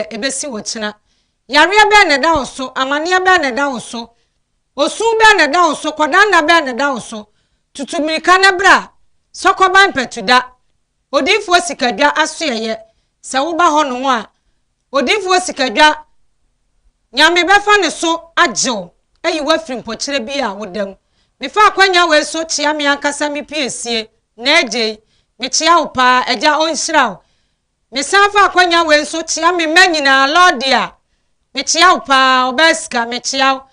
Ɛbɛsi ɔkyena. Yareɛ bɛn na ɛda wo so? Amaneɛ bɛn na ɛda wo so? Osu bɛn na ɛda wo so? Kɔdanna bɛn na ɛda wo so? Tutu mmirika na bra Sɔkɔban Mpɛtuda, Odiyifoɔ Sikadwa asoɛeɛ. Sɛ woba hɔnom a, Odiyifoɔ Sikadwa, Nyame bɛfa ne so agye wo ayi wo afiri mpɔkyerɛ bi a woda mu. Mefa akwanya wei so kyea me ankasa me piesie, Naagyei. Mekyea wo paa, Agya ɔnhyira wo. Mesan fa akwanya wei nso kyea me mma nyinaa, Lordia, mekyea wo paa, Ɔbaa Sika, mekyea wo,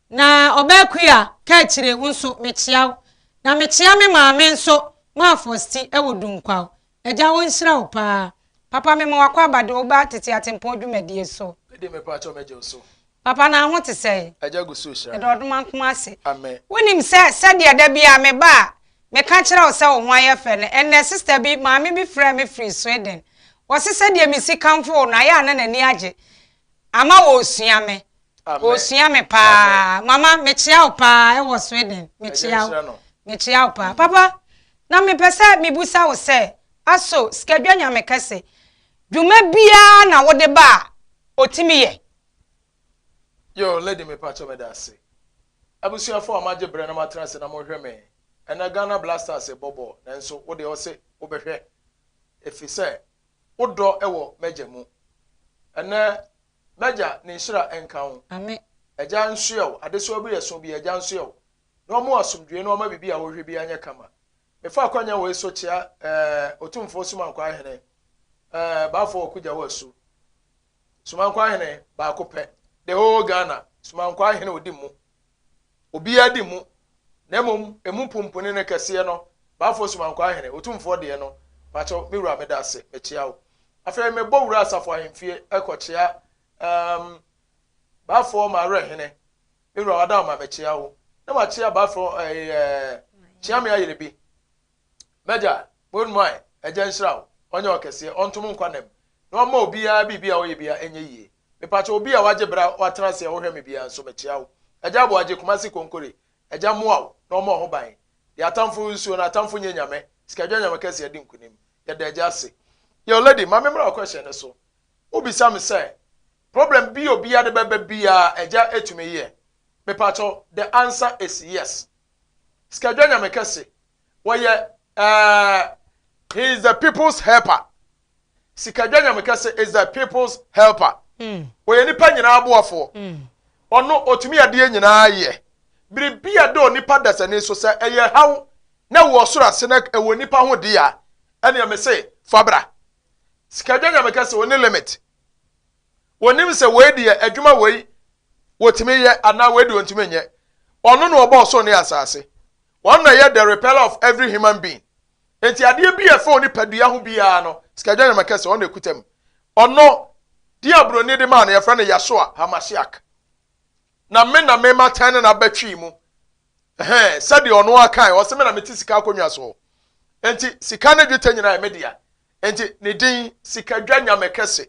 na Ɔbaa Akua, Kaakyire, wo nso, mekyea wo. Na mekyea me maame nso, Maa Fosti wɔ Dunkwaw. Agya ɔnhyira wo paa. Papa mema w'akwaaba de wo ba Tete Atempɔn dwumadie so. Mede mepakyɛw mɛgye wo so. Papa na ho te sɛn? Agya gu so rehyira. Yɛda Ɔdomankoma ase. Amen. Wonim sɛ sɛdeɛ da biara meba a meka kyerɛ wo sɛ wo ho ayɛ fɛ no, ɛnnɛ sista bi, maame bi frɛɛ me firii Sweden. Ɔse sɛdeɛ mesi kamfo wo no, ayɛ a na n'ani agye. Ama ɔresua me. Amen. Ɔresua me paa. Mama, mekyea wo paa ɛwɔ Sweden. Mekyea wo. Mekyea wo paa. Papa, na mepɛ sɛ mebusa wo sɛ, aso Sikadwa Nyame Kɛse, dwuma biara na wode ba a, ɔtumi yɛ? Yo, lady mepakyɛw meda ase. Abusuafo a moagye brɛ na moatena ase na mohwɛ me. Ɛnɛ Ghana Blasters rebɔ bɔɔl nanso wo deɛ wose wobɛhwɛ efisɛ wo dɔ wɔ m'agya mu. Ɛnɛ m'agya ne nhyira nka wo. Ame. Agya nsoɛ wo, adesoa bi ɛso bi agya nsoɛ wo. Na ɔmo asomdwoe na ɔma biribi a wohwɛ biara nyɛ kama. Mefa akwanya wei so kyea ɛɛ Otumfoɔ Sumankwaa Hene ɛɛ Baafoɔ Ɔkogya wɔ Asu. Sumankwaa hene baako pɛ. The whole Ghana, Sumankwaa hene odi mu. Obiara di mu. Na mmom, emu pumpuni no kɛseɛ no, Baafoɔ Sumankwaa hene, Otumfoɔ deɛ no, pakyɛw, me wura meda ase, mekyea wo. Afei mebɔ wura Asafo ahemfie kɔkyea um, Baafoɔ Mawerɛ hene, me wura wada wo ma mekyea wo. Na makyea Baafoɔ ɛɛ eh, Kyeame Ayere M'agya, Moronai, Agya nhyira wo, ɔnyɛ wo kɛseɛ, ɔnto mo nkwa nna mu, na ɔmma obiara biribi a ɔyɛ biara ɛnyɛ yie. Mepakyɛ obi a wagye berɛ a watena ase a wohwɛ me biara nso mekyea wo. Agya Aboagye, Kumasi Konkore, Agya mmoa wo na ɔmmɔ wo ho ban. Deɛ atamfo nsuo no, atamfo nyɛ nyame, Sikadwa Nyame kɛseɛ adi nkunim. Yɛda Agya ase. Yo, lady, ma me mmra wo question no so. Wobisa me sɛ, problem bi a obiara de bɛba biara Agya tumi yɛ? Mepakyɛ the answer is yes. Sikadwa Nyame kɛse, wɔyɛ ɛɛ he is the people's helper sikadwa nyame kɛse is the people's helper mm. wɔyɛ nipa nyinaa aboafoɔ mm. ɔno ɔtumi adeɛ nyinaa yɛ biribi a dɛ onipa dasani so sɛ ɛyɛ haw na wɔ soro ase na ɛwɔ nipa ho di a ɛnea me se fabra sikadwa nyame kɛse ɔne limit wɔnim sɛ wei deɛ adwuma wei wɔtumi yɛ anaa wei deɛ ɔntumi nyɛ ɔno na ɔbɔ ɔsoro ne asase Wɔn na ɛyɛ the repeller of every human being. Enti adeɛ bi a ɛfa onipadua ho biara no, Sikadwa Nyame kɛse, ɔno na ɛkuta mu. Ɔno, din a buroni de maa no, yɛfrɛ no Yahshua HaMashiach. Na me na mema tɛn ne n'abatwi mu. Ɛhɛn, sɛdeɛ ɔno ara kae, ɔse me na mete sika akonnwa soɔ. Enti sika ne dwetɛ nyinaa yɛ me dea. Enti ne din, Sikadwa Nyame kɛse.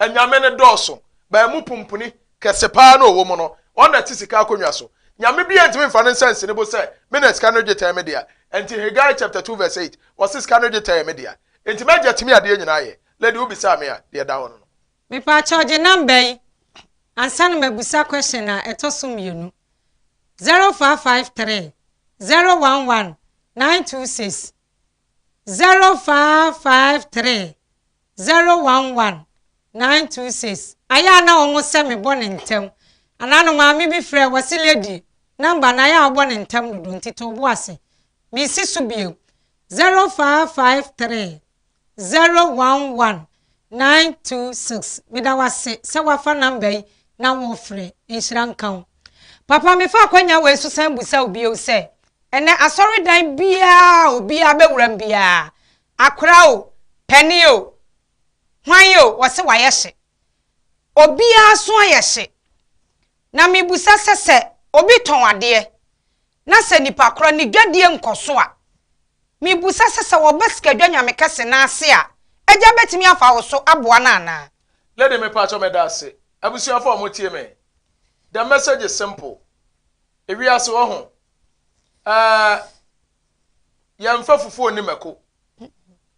Anyame no dɔɔso, but ɛmu pumpuni kɛse paa na ɔwɔ mu no, ɔno na ɛte sika akonnwa so. Nyame biara ntumi mfa ne nsa nsi ne bo sɛ, Me na sika no dwetɛ yɛ me dea. Enti Haggai chapter 2 verse 8, ɔse sika no dwetɛ yɛ me dea. Enti m'agya tumi adeɛ nyinaa yɛ. Lady wo bisaa me a, deɛ ɛda hɔ no no. Mepaakyɛw gye number yi ansa na mabusa question a ɛtɔ so mmienu. 0553 011 926 0553 011 926 Ayɛ a na wɔn sɛ me bɔ no ntɛm anaa no maame bi frɛ wɔse lady number no ayɛ a wobɔ no ntɛm dodo nti to wo bo ase mesi so bio 0553 011 926 meda wo ase sɛ wafa number yi na wofrɛ nhyira nka wo papa mefa akwanya wei so san busa wo bio sɛ ɛnɛ asɔredan biara obiara bɛwuram biara Akora o, panin o, hwan o, wɔse wayɛ hye. Obiara so ayɛ hye. Na mebisa sɛ sɛ obi tɔn adeɛ na sɛ nipa korɔ ne dwadie nkɔ so a, mebisa sɛ sɛ wɔba sikadwa nyame kɛse no ase a, agya bɛtumi afa wo so aboa no anaa? Lady mepakyɛw meda ase. Abusuafo a wɔtie me, the message is simple. Ewiase wɔ ho, ɛɛ yɛmfa fufuo nni mako.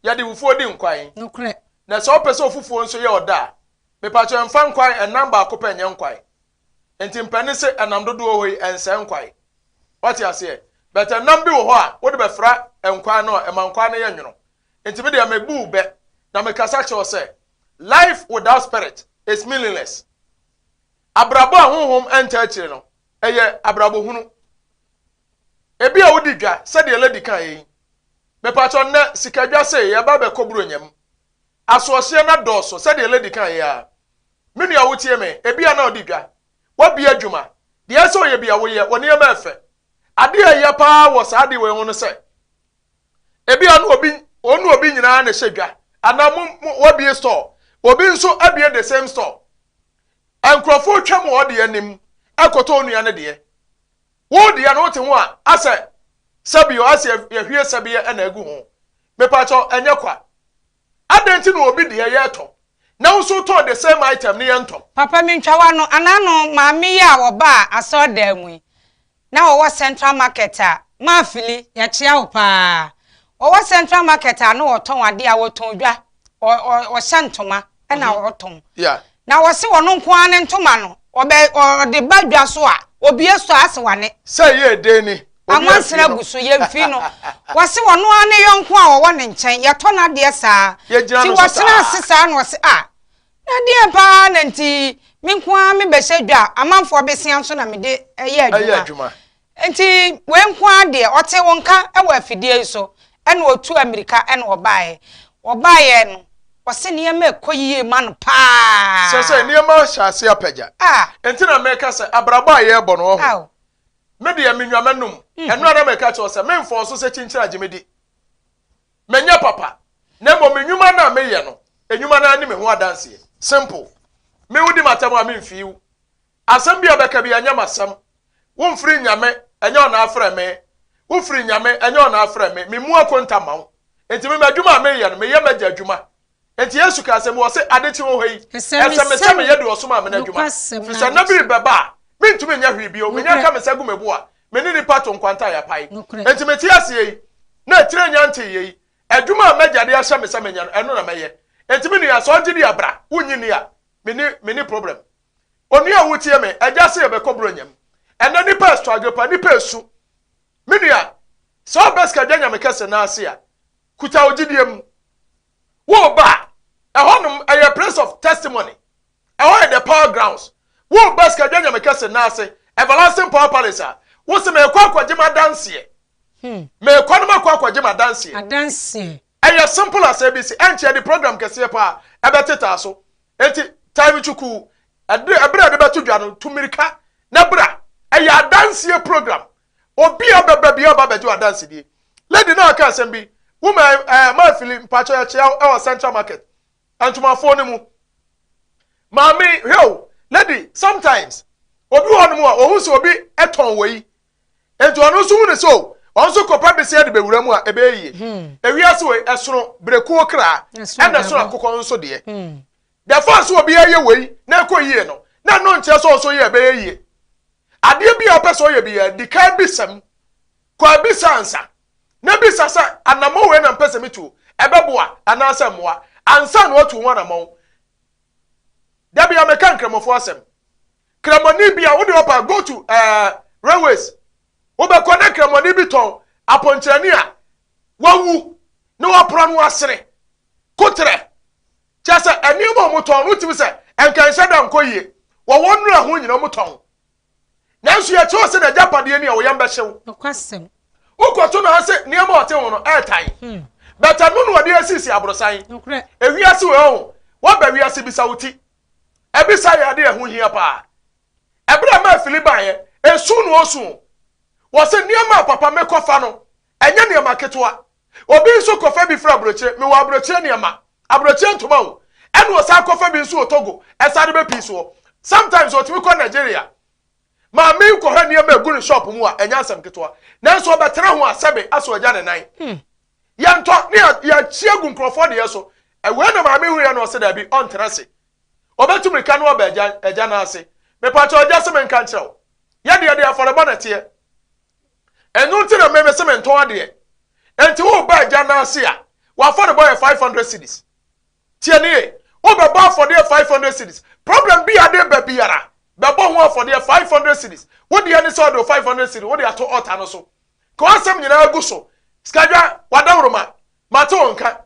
Yɛde fufuo di nkwan. Nokorɛ. Na sɛ wopɛ sɛ ofufuo nso yɛ ɔdɛ a, Mepakyɛw mfa nkwan ɛnam baako pɛ nyɛ nkwan. Nti mpɛ ne se ɛnam dodoɔ hɔ yi ɛnsɛe nkwan. Wate aseɛ? But ɛnam bi wɔ hɔ a wode bɛfra nkwan no a ɛma nkwan no yɛ nwono. Nti me deɛ mebu wo bɛ na mekasa kyerɛ wo sɛ life without spirit is meaningless. Abrabɔ a honhom ntaa akyire no ɛyɛ abrabɔ hunu. Ebi a wodi dwa sɛdeɛ lady kaeɛ yi. Mepakyɛw nnɛ sikadwa sei yɛba bɛkɔ buronya mu. Asoɔhyeɛ no adɔɔso sɛdeɛ lady kaeɛ yi ara. Me nua wotie me, ebia na ɔdi dwa, wabue adwuma, deɛ ɛsɛ sɛ ɔyɛ bia woyɛ, wɔ nneɛma ɛfɛ. Adeɛ a ɛyɛ paa wɔ saa adeɛ wei ho no sɛ, ebia ɔne obi, ɔne obi nyinaa na ɛhyɛ dwa, anaa mo, mo, wabue store, obi nso abue the same store. Nkurɔfoɔ twam wɔ ɔdeɛ anim ɛkɔtɔ onua no deɛ. Wo deɛ no wote ho a, asɛ sɛbio, asɛ yɛhwie sɛbeɛ ɛna agu ho. Mepakyɛw, ɛnyɛ kwa. Adɛn nti na obi deɛ yɛtɔ na wo nso wotɔn the same item no yɛntɔ? Papa mentwa w'ano, anaa no maame yi a wɔbaa asɔrdan mu yi na wɔwɔ central market a, Maafili yɛkyea wo paa, wɔwɔ central market a na wɔtɔn adeɛ a wɔtɔn dwa, ɔhyɛ ntoma na ɔtɔn. Na wɔse ɔno nko ara ne ntoma no ɔbɛ ɔde ba dwa so a obie so a ase wane. Sɛ ɛyɛ den ni. Anwansena gu so yɛmfiri no. Wɔse ɔno ara ne yɔnko a ɔwɔ ne nkyɛn yɛtɔ n'adeɛ saa. Yɛgyina Nti no so wɔtena saa. ase saa na ɔse ah na deɛn paa na nti me nko ara mebɛhyɛ dwa a amanfoɔ besea nso na mede yɛ Ɛyɛ adwuma. adwuma. Nti wei nko ara deɛ ɔte wo nka wɔ afidie yi so ɛna ɔtu amirika ɛna ɔbaeɛ. Ɔbaeɛ no ɔse nneɛma ɛkɔ yie ma no paa. Sɛ sɛ nneɛma ahyɛ ase apagya. Ah. Nti na meka sɛ abrabɔ a yɛrebɔ no ɔho. Aw. Me deɛ menwa m'anum. Ɛno a na meka kyerɛ wo sɛ memfɔɔ so sɛ kyinkyin agye me di. Menyɛ papa. Na mmom me nnwuma no a meyɛ no, nnwuma no ara ni me ho adanseɛ. Simple. Me wodi m'atɛm a memfii wo. Asɛm bi a ɔbɛka bi ɛnyɛ m'asɛm. Womfiri Nyame, ɛnyɛ ɔna afrɛ me. Wofiri Nyame, ɛnyɛ ɔna afrɛ me. Memmu akonta mma wo. Enti me m'adwuma a meyɛ no, meyɛ m'agya adwuma. Enti Yesu kaa asɛm bi, ɔse, Ade kye wɔ hɔ yi, ɛsɛ me sɛ meyɛ deɛ ɔsomaa me no adwuma, firi sɛ nna bi rebɛba a, mentumi nyɛ hwee bio. Menya ka me nsa gu me bo a, me ne nnipa to nkwanta a yɛapae. Enti mete aseɛ yi, na etire nnya ntee yei. Adwuma a m'agya de ahyɛ me sɛ menyɛ no, ɛno na mɛyɛ. Enti me nua, sɛ ɔgye di a, bra. Wonnye nni a, menni, menni problem. Onua a wotie me, Agya se yɛbɛkɔ Buronya mu. Ɛnnɛ nnipa restruggle paa, nnipa resu. Me nua, sɛ wobɛ Sikadwa Nyame Kɛse no ase a, kuta wo gyidie mu. Woreba a, ɛhɔnom ɛyɛ place of testimony. Ɛhɔ yɛ the power grounds. Woreba Sikadwa Nyame Kɛse no ase, Everlasting Power Palace a, wose merekɔ akɔgye m'adanseɛ. Merekɔ no makɔ akɔgye m'adanseɛ. Adanseɛ. Ɛyɛ simple as ABC. Ɛnkyɛ yɛde program kɛseɛ paa ɛbɛtetaa so. Enti time kyukuu, ɛde ɛberɛ a yɛde bɛto dwa no, tu mmirika na bra. Ɛyɛ adanseɛ program. Obi a ɔbɛba biara ɔba abɛgye w'adansedie. Lady no a ɔka asɛm bi, woman ɛɛ Maafili, mpakyɛw yɛkyea wo ɛwɔ Central Market, Ntomafoɔ no mu. Maame, hwɛ o, lady, sometimes obi wɔ hɔnom a ɔhu sɛ obi tɔn wei, Enti ɔno nso hu no sɛ o, ɔno nso kɔpɛ bese de bɛwura mu a, ɛbɛyɛ yie. Hmm. Ewiase wei, ɛsono berekuo kra, ɛna ɛsono akokɔ nso deɛ. Hmm. The fact sɛ obi ayɛ wei na ɛkɔ yie no, na ɛno nkyerɛ sɛ ɔnso yɛ ɛbɛyɛ yie. Adeɛ bi a ɔpɛ sɛ ɔyɛ bi yɛ, di kan bisa mu. Kɔ abisa ansa. Na bisa sɛ, anammɔn wei na mpɛ sɛ metuo, ɛbɛboa anaasɛ mmoa? Ansa na watu ho anammɔn. Da bi a meka nkramofo asɛm. Kramoni bi a wode ɔpa go to uh, railways. Wobɛkɔ na kramoni bi tɔn apɔnkyerɛni a wawu na wapra no asene kotrɛ. Kyerɛ sɛ nneɛma a wɔtɔn no wotumi sɛ nkanhyɛ da nkɔ yie. Wɔwɔ nnura ho nyina wɔtɔn. Nanso yɛkyerɛ sɛ n'agyapadeɛ ni a wɔyam bɛhyew. Nokwasɛm. Wokɔto no ase nneɛma a ɔte ho no ɛɛtan. Hmm. But ɛno na ɔde asisi aborosan. Nokorɛ. Ewiase wɔ ɛho. Wɔba wiase bisa wo ti. Ɛbisa yɛ ade ɛho hia paa. Ɛberɛ a maa fili baeɛ, esu na ɔsu o. Wɔse nneɛma a papa mekɔfa no, ɛnyɛ nneɛma ketewa. Obi nso kɔfa bi firi aburokyire, mewɔ aburokyire nneɛma, aburokyire ntoma o. Ɛna ɔsan kɔfa bi nso wɔ Togo, ɛsan de bɛpii soɔ. Sometimes ɔtumi kɔ Nigeria. Maame yi kɔhwɛ nneɛma egu ne shop mu a, ɛnyɛ asɛm ketewa. Nanso ɔbɛtena ho a, sɛbe asɔ agya ne nan. Hmm. Yɛntɔ ne yɛakyi agu nkurɔfoɔ deɛ so. Ɛwei na maame huiɛ na ɔse daabi, ɔntena ase. Ɔbɛtu mirika na waba agya, agya no ase. Mepakyɛ agya se menka nkyerɛ wo. Yɛdeɛ deɛ afɔrebɔ na ɛteɛ. Ɛno nti na meme se mentɔn adeɛ. Enti woreba agya no ase a, w'afɔrebɔ yɛ 500 cedis. Tie nie, Wobɛbɔ afɔdeɛ 500 cedis. Problem bi a de ba biara, bɛbɔ ho afɔdeɛ 500 cedis. Wo deɛ ne sɛ ɔde 500 cedis wode ato altar no so. Ka w'asɛm nyinaa gu so. Sikadwa, w'adaworoma, mate wo nka.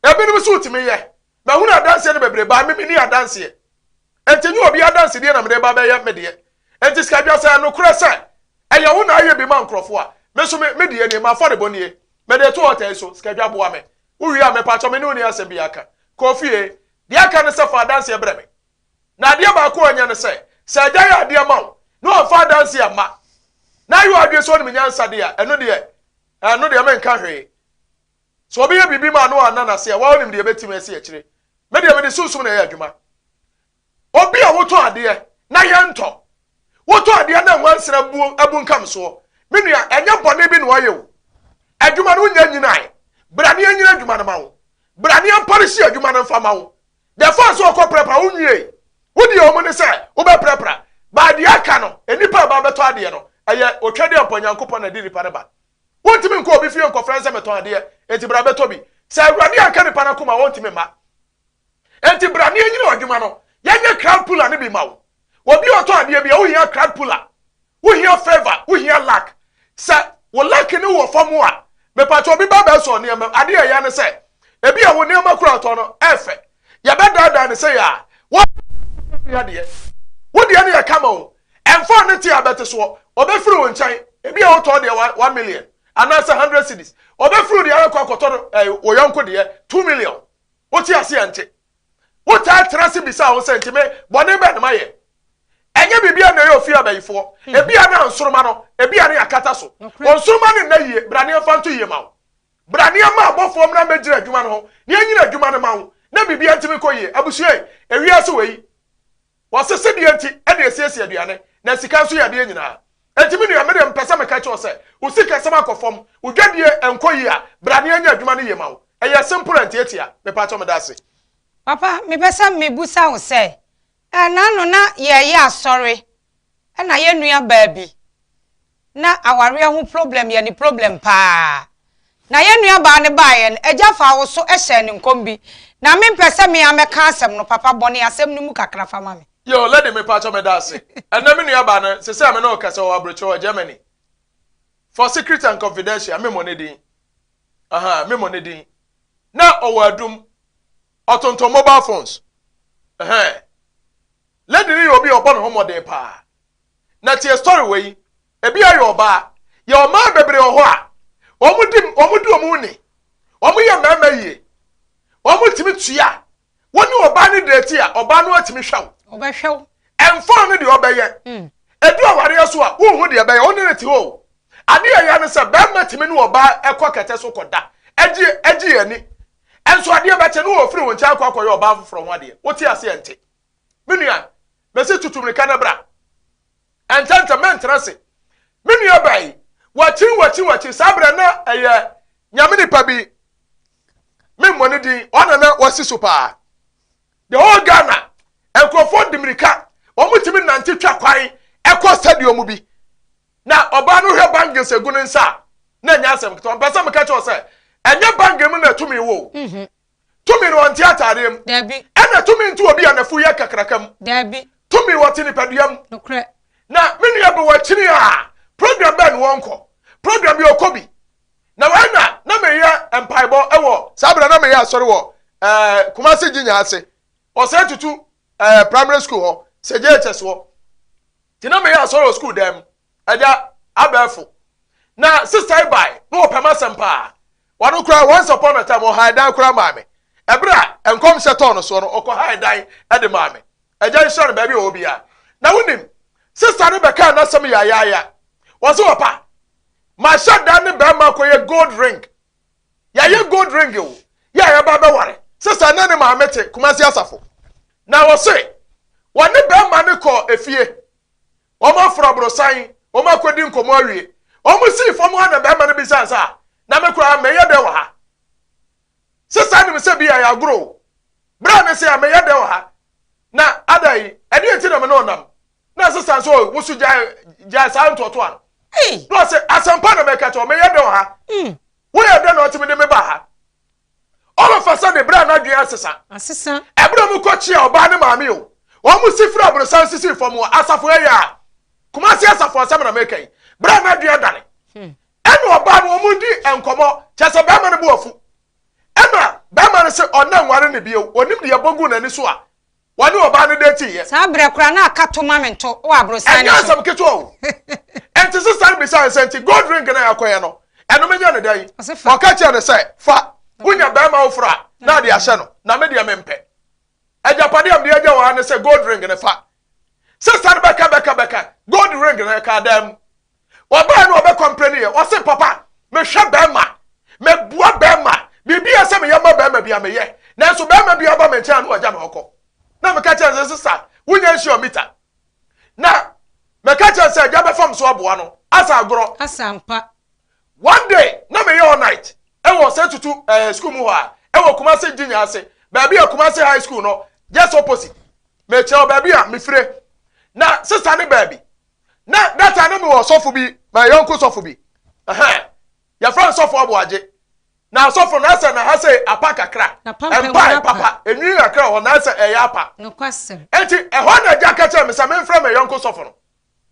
Ebinom nso wotumi yɛ. Mahunu adanseɛ no bebree, baa me menni adanseɛ. Enti nyɛ obi adansedie na mede ba bɛyɛ me deɛ. Enti Sikadwa, sɛ ɛnokorɛ sɛ ɛyɛ wo na ayɛ bi ma nkorɔfoɔ a, me nso me me deɛ nie, m'afɔrebɔ nie. Mede to altar yi so. Sikadwa boa me. Wowie a, mepakyɛ me ne wo nni asɛm biara ka. Kɔ fie. Deɛ aka ne sɛ fa adanseɛ brɛ me. Na adeɛ baako a ɛnyɛ ne sɛ, sɛ agya yɛ adeɛ ma wo na wamfa adanseɛ amma, na ayɛ w'adwene sɛ ɔnim nyansa deɛ a, ɛno deɛ, ɛno deɛ menka hwee. Sɛ obi yɛ biribi ma no anna n'ase a, waa wonim deɛ ɛbɛtumi asi akyire. Me deɛ mede sunsum na ɛyɛ adwuma. Obi a wotɔ adeɛ na yɛntɔ, wotɔ adeɛ na nwansena bu abunkam soɔ, me nua, ɛnyɛ bɔne bi na wayɛ o. Adwuma no wonya nyinae. Bra ne yɛnyina adwuma no ma wo. Bra ne yɛmpɔlehye adwuma no mfa ma wo. The fact sɛ ɔkɔ prapra wonwiei. Wo deɛ ɔmo ne sɛ wobɛprapra. But deɛ aka no, nnipa a ɛba bɛtɔ adeɛ no, ɛyɛ otwadeɛ mpo Nyankopɔn na ɛde nnipa no ba. Wontumi nkɔ obi fie nkɔfrɛ no sɛ metɔn adeɛ, enti bra bɛtɔ bi. Sɛ Awurade anka nipa no akoma a, ɔntumi mma. Enti bra na yɛnyini w'adwuma no, yɛnyɛ crowd puller no bi ma wo. Obi a ɔtɔ adeɛ bi a, wohia crowd puller, wohia favour, wohia luck. Sɛ wo luck no wɔ fam a, mepakyɛ obi ba bɛsɔ nneɛma mu. Adeɛ a ɛyɛ ne sɛ, ebi a wo nneɛma kura ɔtɔ no ɛfɛ. Yɛbɛdaadaa no sɛ yɛ a, wo adeɛ. Wo deɛ no yɛ kama o. Ɛmfa ne te a bɛte soɔ. Ɔbɛfiri wo nkyɛn. Ebi a wotɔn deɛ 1 million anaasɛ 100 cedis. Ɔbɛfiri wo deɛ akɔ akɔtɔ no ɛɛ wo yɔnko deɛ 2 million. Wote aseɛ nte? Wotaa tena ase bisa wo sɛ, nti me bɔne bɛn na mayɛ? Ɛnyɛ biribi a na ɛyɛ ofie abayifoɔ. Ebi a na nsoroma no, ebi a na yɛakata so. Wɔn nsoroma no nna yie, bra ne yɛmfa nto yie ma wo. Bra ne yɛmma abɔfoɔ mmra mmɛgyina adwuma no ho na yɛnyina adwuma no ma wo na biribiara ntumi nkɔ yie. Abusua yi, ewiase wɔ yi, wɔsese deɛ nti ɛna esiesie aduane, na sika nso yɛ adeɛ nyinaa. Enti me nua, me deɛ mepɛ sɛ meka kyerɛ wo sɛ, wo sikasɛm akɔ fam, wo dwadie nkɔ yie a, bra ne yɛnyɛ adwuma no yie ma wo. Ɛyɛ simple and tiatia. Mepakyɛw meda ase. Papa, mepɛ sɛ mebusa wo sɛ, ɛnaano na yɛreyɛ asɔre ɛna yɛn nua baa bi na awareɛ ho problem yɛ ne problem paa. Na yɛn nua baa no baeɛ no, agya faa wo so hyɛɛ ne nkɔm bi. Na mempɛ sɛ me a mɛka asɛm no, papa, bɔne asɛm no mu kakra fa ma me. Yo, lady, mepakyɛw meda ase. Ɛnɛ me nua baa no, sese a me ne wo kasa, wɔ aburokyerɛ wɔ Germany. For secret and confidential, me mmɔ ne din. Aha, me mmɔ ne din. Na ɔwɔ Adum, ɔtontɔn mobile phones. Ɛhɛn. Lady no yɛ obi a ɔbɔ ne ho mmɔden paa. Na tie story wɔ yi, ebi ayɛ ɔbaa. Yɛ ɔmaa bebree wɔ hɔ a, wɔn di wɔn ni. Wɔn yɛ mmarima yie. Wɔn tumi tua. Wɔn ne ɔbaa no date a, ɔbaa no atumi hwɛ wo. Ɔbɛhwɛ wo. Ɛmfa no deɛ ɔbɛyɛ. Edu awareɛ so a, wohu deɛ ɛbɛyɛ, wo ne ne te hɔ o. Adeɛ a ɛyɛ ne sɛ, bɛrima tumi ne ɔbaa ɛkɔ kɛtɛ so kɔda. Ɛgye ani. Ɛnso adeɛ bɛkyɛ ne wɔfiri wo nkyɛn akɔ akɔyɛ ɔbaa foforɔ ho adeɛ. Wote aseɛ nte? Me nua, mɛsi tutu mirika ne bra. Ɛntɛntɛm, mɛntena ase. Me nua baa yi, wakyi wakyi wakyi, saa berɛ na ɛyɛ Nyame nipa bi, memmɔ ne din, ɔna na wasi so paa. The whole Ghana, nkurɔfoɔ de mirika, wɔn tumi nante twa kwan ɛkɔ stadium bi. Na ɔbaa no hwɛ bangles egu ne nsa a, na ɛnyɛ asɛm ketewa. Mpɛ sɛ meka kyerɛ sɛ, ɛnyɛ bangle mu na tumi wɔ o. Tumi no ɔnte ataadeɛ mu. Dabi. Ɛna tumi nti obi a n'afu yɛ kakraka mu. Dabi. Tumi wɔte nipadua mu. Nokorɛ. Na me nua bɛ wɔakyini a, program bɛɛ no wɔnkɔ. Program bi ɔkɔ bi. Na wɔn na na meyɛ mpaebɔ ɛwɔ saa berɛ na meyɛ asɔre wɔ Kumasi Gyinya ase. Ɔsɛ tutu primary school hɔ, sɛ JHS hɔ. Nti na meyɛ asɔre wɔ school dan mu. Agya abɛɛfo. Na sister yi bae na wɔpɛ m'asɛm paa. Wɔno koraa once upon a time ɔhae dan koraa maa me. Ɛberɛ a nkɔmhyɛ tɔɔ no soɔ no, ɔkɔhae dan de maa me. Agya nhyira no baabi a ɔwɔ biara. Na wonim, sister no bɛkaa n'asɛm yayaaya. Wɔse wɔpa, mahyɛ dan ne bɛrima akɔyɛ gold ring. Yɛayɛ gold ring o. Yɛ a yɛba bɛware. Sister ne ne maame te Kumasi Asafo. Na wɔse, wɔne bɛrima no kɔɔ efie. Wɔn aforo aborosan, wɔn akɔdi nkɔmmɔ awie. Wɔn sii fam hɔ na bɛrima no bisa sɛ, na me koraa mɛyɛ dɛ wɔ ha? Sister nim sɛ bi a yɛ agorɔ o. Berɛ a ne sɛ a mɛyɛ dɛ wɔ ha? Na ada yi, ɛdeɛ nti na me ne ɔnam? Na sister nso, wosu gyae gyae saa ntoatoa no. Na ɔsɛ, asɛmpa na mɛka kyerɛ wo, mɛyɛ dɛ wɔ ha. Woyɛ dɛ na ɔtumi de me ba ha. All of a sudden, berɛ a n'adwene asesa. Asesa. Ɛberɛ a wɔkɔ kyea ɔbaa ne maame o, wɔn si firi aborosan sisi fam wɔ asafo ɛyɛ a, Kumasi asafo asɛm na meka yi. Berɛ a n'adwene adane. Ɛna ɔbaa no wɔn di nkɔmɔ, kyɛ sɛ bɛrima no bo afu. Ɛna bɛrima no sɛ ɔnna nware ne bio, onim deɛ ɛbɔ gu n'ani so a, wɔne ɔbaa no date yɛ. Saa berɛ koraa na aka to ma me nto wɔ aborosan no so. Ɛnyɛ asɛm ketewa o. Ɛnti sista no bisaa no sɛ, nti gold ring no a yɛakɔyɛ no, ɛno menyɛ no dɛn? Ɔka kyerɛɛ no sɛ, fa, wonya barima foforɔ a, na ade ahyɛ no, na me deɛ mempɛ. Agyapadeɛ a mede agya wɔ ha ne sɛ gold ring no fa. Sista no bɛka bɛka bɛka, gold ring no ɛkaa dan mu. Ɔbaa no ɔbɛ complain yɛ, ɔse papa, mehwɛ bɛrima, mebua bɛrima, biribi a sɛ meyɛ ma bɛrima bi a meyɛ, nanso bɛrima bi aba me nkyɛn a na wagya me hɔ kɔ. Na meka kyerɛ no sɛ sista, wonya nsuo mita. Na meka kyerɛ sɛ agya bɛfam so aboa no, asa agorɔ. Asa ampa. One day, na meyɛ all night, ɛwɔ sɛ tutu eh, school mu hɔ a, ɛwɔ Kumasi Gyinya ase, baabi a Kumasi High School no, just opposite. Mekyerɛ baabi a mefire. Na sista ne baabi. Na that time na mewɔ sɔfo bi, my yɔnko sɔfo bi. Ɛhɛn. Yɛfrɛ no sɔfo Aboagye. Na asɔfo no asɛ na ha sɛ apa kakra. Mpae papa, enwi kakra wɔ hɔ na asɛ ɛyɛ apa. Nokwasɛm. Enti ɛhɔ na agya ka kyerɛ me sɛ memfrɛ me yɔnko sɔfo no.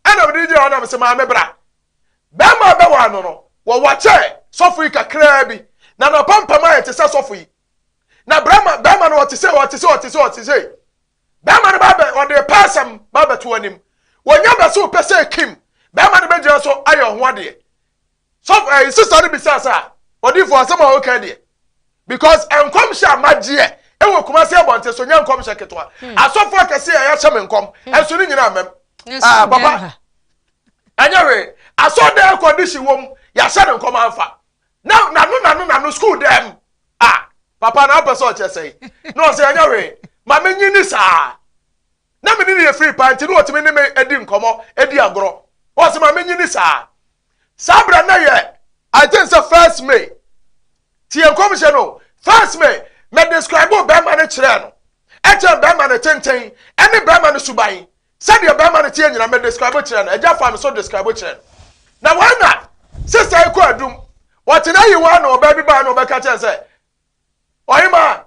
Ɛna mede gyina hɔ na mese maame bra. Bɛrima a bɛwɔ ano no, wɔwɔ kyɛ sɔfo yi kakraa bi. Na n'apampam ayɛ te sɛ sɔfo yi. Na bɛrima bɛrima no ɔte sɛ ɔte sɛ ɔte sɛ ɔte sɛ. Bɛrima no ba bɛ ɔde pɛ asɛm ba bɛto anim. Wɔnya bɛ so pɛ sɛ kim. Bɛrima no bɛgyina so ayɛ ɔho adeɛ. Sɔfo ɛyi sista no bisa sɛ ɔdifo asɛm a ɔka deɛ. Because nkɔmhyɛ a magyeɛ ɛwɔ Kumasi abɔnten so nyɛ nkɔmhyɛ ketewa. Asɔfo akɛse a yɛahyɛ me nkɔm ɛnso ne nyinaa mɛm. Ah papa ɛnyɛ hwee. Asɔɔdan air condition wɔm yɛahyɛ no nkɔm amfa. Na nano nano nano school dɛm. Ah papa na apɛ sɛ ɔkyerɛ sɛn na ɔsɛ ɛnyɛ hwee ma menyi ni saa na me ne ne yɛ free paa nti na ɔtumi ne me adi nkɔmmɔ adi agorɔ ɔsɛ ma menyi ni saa saa berɛ na yɛ I think sɛ first May tie nkɔmhyɛ no first May me describe bɛrima no kyerɛɛ no ɛkyɛn bɛrima no tenten ɛne bɛrima no suban Sɛdeɛ bɛrima no teɛ nyina me describe kyerɛ no, agya faa me so describe kyerɛ no. Na wɔn na sista yi kɔ adum, wɔtena yi wɔn na ɔbaa bi baa na ɔbɛka kyerɛ sɛ, ɔhemaa,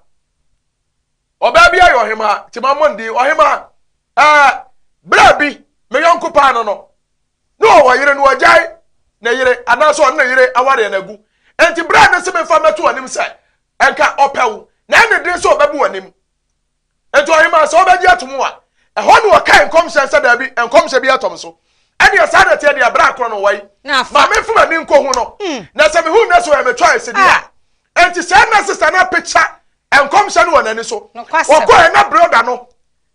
ɔbaa bi ayɛ ɔhemaa, nti ma mmɔ ne din, ɔhemaa, ɛɛ, berɛ bi me yɔnko paa no no, na ɔwɔ yere no ɔgyae ne yere anaasɛ ɔne ne yere awareɛ no agu. Nti berɛ a ne se memfa mmɛto anim sɛ, ɛnka ɔpɛ wo, na ɛne den sɛ ɔbɛbu w'anim. Enti ɔhemaa, sɛ wobɛgye ato mu a, ɛhɔ na ɔkae nkɔmhyɛ sɛ, Dabi, nkɔmhyɛ bi atɔ me so. Ɛnneɛ saa na ɛteɛ deɛ, berɛ a korɔ no wɔ yi, ma memfa m'ani nkɔhu no, hmm. na sɛ mehu no sɛ ɔyɛ me choice deɛ a. Ah. Enti sɛ na sista no apekya nkɔmhyɛ no wɔ n'ani so. Ɔkɔɛ na brɔda no,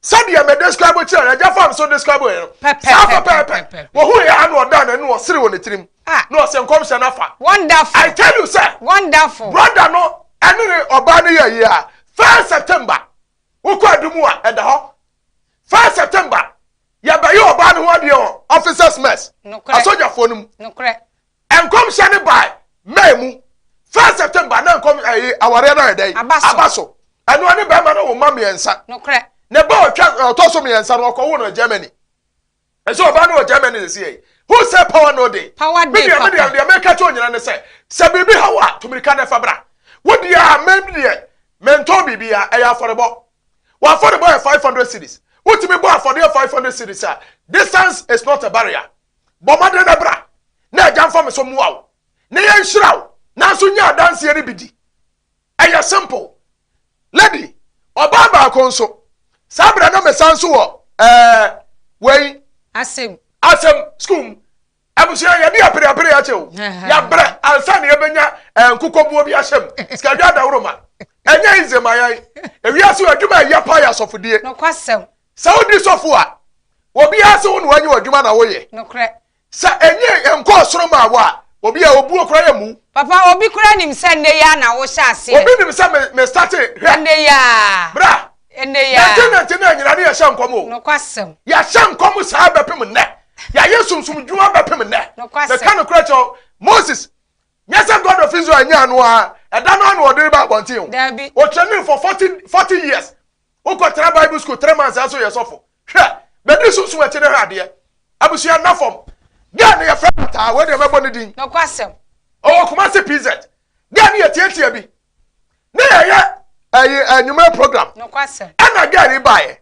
sɛdeɛ me describe kyerɛ no, agya fam so describe yɛ no, saa pɛpɛɛpɛ. Wɔhu yɛ ano ɔda n'ani ɔsere wɔ ne tirim. Ah. Na ɔsɛ nkɔmhyɛ no afa. Wonderful. I tell you sɛ. Wonderful. Brother no ɛne ne ɔbaa no yɛ yie a first September wokɔ adu mu a ɛda hɔ first September yɛbɛyɛ ɔbaa no ho adeɛ wɔ officers mess asogyafoɔ no mu. Nokorɛ. Nkɔmhyɛ no baa May mu first September na nkɔm ɛyi awareɛ no ayɛ dɛ aba so ɛno ɛne bɛrima no wo mma mmiɛnsa. Nokorɛ. Ne ba ɔtwa ɔtɔ so mmiɛnsa no ɔkɔwo no Germany. Ɛsɛ ɔbaa no wɔ Germany sisi yɛ. Who say power no dey? Power dey papa. Me deɛ deɛ meka kyerɛ onyina ne sɛ sɛ biribi ha wo a tumirika na ɛfa bra. Wo deɛ a me deɛ mentɔn biribi a ɛyɛ afɔrebɔ. W'afɔrebɔ yɛ 500 cedis. Wotumi bɔ afɔdeɛ 500 cedis a distance is not a barrier. Bɔ mmɔden na bra na agya mfa me so mmoa wo na yɛnhyira wo nanso nya adanseɛ no bi di. Ɛyɛ simple. Lady, ɔbaa baako nso, saa berɛ na mesan nso wɔ ɛɛ wei. Asɛm. Asɛm school mu. Abusua yɛde apere apere akyɛ o. Yɛabrɛ ansa na yɛbɛnya ɛɛ nkokɔbuo bi ahyɛ mu. Sikadwa adaworo ma. Ɛnyɛ easy ma yɛn. Ewiase wɔ adwuma a ɛyɛ paa yɛ asɔfodie. Nokwasɛm. Sɛ wodi sɔfo a, obiara sɛ wo na wanya w'adwuma na woyɛ. Nokorɛ. Sɛ ɛnyɛ ɛnkɔɔ soro maa wo a, obi a obuo koraa yɛ mu. Papa, obi koraa nim sɛ nnɛ yi ara na wohyɛ aseɛ. Obi nim sɛ me me starte hwɛ. Ɛnnɛ yi ara. Bra. Ɛnnɛ yi ara. 1999 nyina ne yɛhyɛ nkɔm o. Nokwasɛm. Yɛahyɛ nkɔm saa bɛpem nnɛ. Yɛayɛ sunsum dwuma bɛpem nnɛ. Nokwasɛm. Meka nokorɛ kyerɛ wo, Moses, nyɛ sɛ God of Israel nyaa no ara, ɛda no ara na ɔde reba abɔnten o. Daabi. Ɔtrainee for 40, 40 years. Wokɔtena Bible school 3 months ɛso yɛ sɔfo. Hwɛ, bɛdi sunsum akyi ne hwɛ adeɛ. Abusua nna fam. Girl no yɛfrɛ no Ataa, wei deɛ mɛbɔ ne din. Nokwasɛm. Ɔwɔ Kumasi PZ. Girl no yɛ tiatia bi. Ne yɛyɛ ɛyi anwummerɛ program. Nokwasɛm. Ɛna girl yi baeɛ.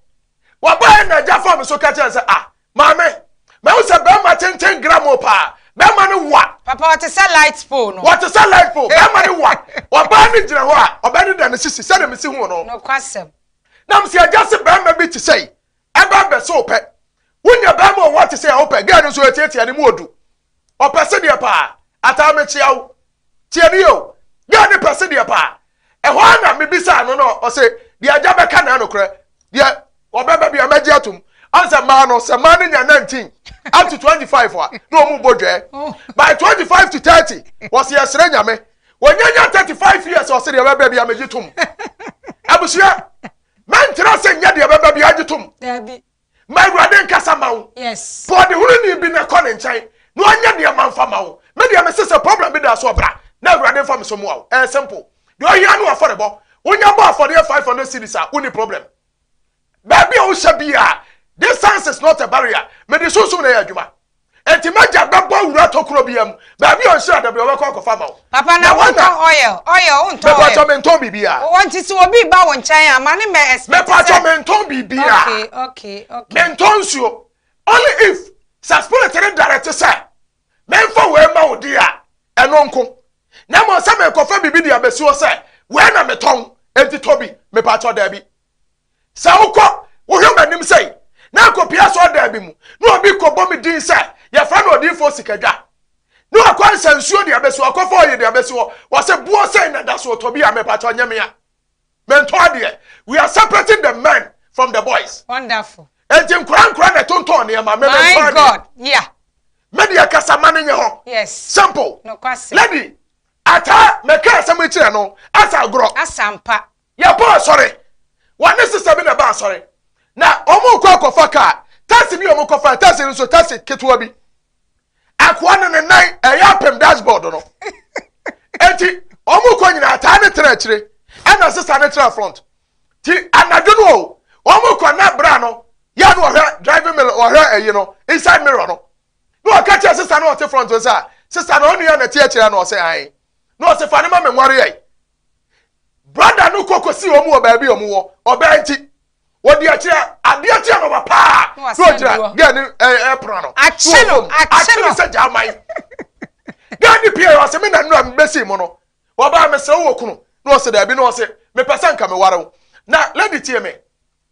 Wɔbaeɛ na agya fam so ka kyerɛ sɛ ah maame mahu sɛ bɛrima tenten gramo paa bɛrima no wa. Papa ɔte sɛ light pole no. Wɔte sɛ light pole bɛrima no wa. Ɔbaa no gyina hɔ a ɔbaa no da ne sisi sɛdeɛ mesi hu no. Nokwasɛm. Na mesi agya se bɛrima bi te sɛ yi ɛba bɛsɛ wopɛ. Wonya bɛrima ɔwɔ te sɛ a wopɛ girl no nso ɛtiatia ne mu odu. Ɔpɛ sedeɛ paa. Ataa mekyea wo. Tie me o. Girl ne pɛ sedeɛ paa. Ɛhɔ ara na mebisaa no na ɔse deɛ agya bɛka na nokorɛ. Deɛ ɔbɛba bia mɛgye atom. Ɔn sɛ mmaa no sɛ mmaa no nya 19 up to 25 a na wɔn bɔ dwɛɛ. By 25 to 30 wɔse yɛsrɛ nyame. Wɔnyanya 35 years ɔse deɛ ɔbɛba bia megye tom. Abusua mɛntra sɛ nyɛ deɛ ɛbɛba bia agye tom. Dabi. Ma Awurade nkasa ma wo. Yes. Pɛ ɔdehununi bi na kɔ ne nkyɛn na ɔnyɛ nneɛma mfa ma wo. Me deɛ mese sɛ problem bi da so a bra na Awurade mfa me so mmoa wo. Ɛyɛ simple. Deɛ ɔhia ne w'afɔrebɔ. Wonya bɔ afɔdeɛ 500 cedis a wonni problem. Baabi a wohyɛ biara, distance is not a barrier. Mede sunsum na ɛyɛ adwuma. Enti m'agya bɛbɔ wura tokuro biara mu. Baabi a ɔnhyira da bi ɔbɛkɔ akɔfa ama wo. Papa na wontɔn oil oil wontɔn oil. Mepatɔ mentɔn biribiara. Wɔ nti sɛ obi ba wo nkyɛn a ma ne mɛ expect sɛ. Mepatɔ mentɔn biribiara. Okay. Mentɔn nsuo. Only if sɛ spirit no direct sɛ memfa wei ma wo deɛ a ɛno nko. Na mmom sɛ mekɔfa biribi de abɛsi hɔ sɛ wei na metɔn enti tɔ bi mepatɔ daabi. Sɛ wokɔ, wohwɛ m'anim sɛi, na akɔpie asɔredan bi mu, na obi kɔbɔ me din sɛ yɛfrɛ no odiyifoɔ Sikadwa, na wakɔ nsa nsuo de abɛsi hɔ, akɔfa ɔyɛ de abɛsi hɔ, wɔsɛ boɔ sɛi na da so ɔtɔ bi a, mepakyɛ ɔnyɛ me a. Mentɔ adeɛ. We are separating the men from the boys. Wonderful. Enti nkora nkora na ɛtontɔn nneɛma, me mentɔ My adeɛ. God, yeah. Me deɛ kasa ma no nyɛ hɔ. Yes. Simple. Nokwasɛm. Lady, ataa mɛka asɛm yi kyerɛ no, asa agorɔ. Asa ampa. Yɛkɔ asɔre. Wɔne sista bi na ɛba asɔre. Na wɔrekɔ akɔfa kaa. Taxi bi a wɔkɔfa, taxi no nso taxi ketewa bi. Akoa no ne nan ɛyɛ apem dashboard no. Enti wɔrekɔ nyinaa ataa ne tena akyire ɛna sista ne tena front. Ti anadwo no o, wɔrekɔ na bra no yɛ no ɔhwɛ driving mirror ɔhwɛ ɛyi no inside mirror no. Na ɔka kyerɛ sista no ɔte front no sɛ sista no ɔnua na ɛte akyire na ɔsɛ ae. Na ɔsɛ fa ne ma me nware yɛ. Brada no kɔ kɔsi wɔn wɔ baabi a wɔn wɔ ɔbaa nti wɔde akyerɛ adeɛ kye anɔpa paa na ɔgyina gɛɛ ne ɛpono ano akye no akye no sɛ gyaman gɛɛ ne pie ɔsɛ me na nnura mebɛsi mu no ɔbaa mesrɛ wo wɔ kunu na ɔsɛ daabi na ɔsɛ mepɛ sɛ nka meware wo na lady tie me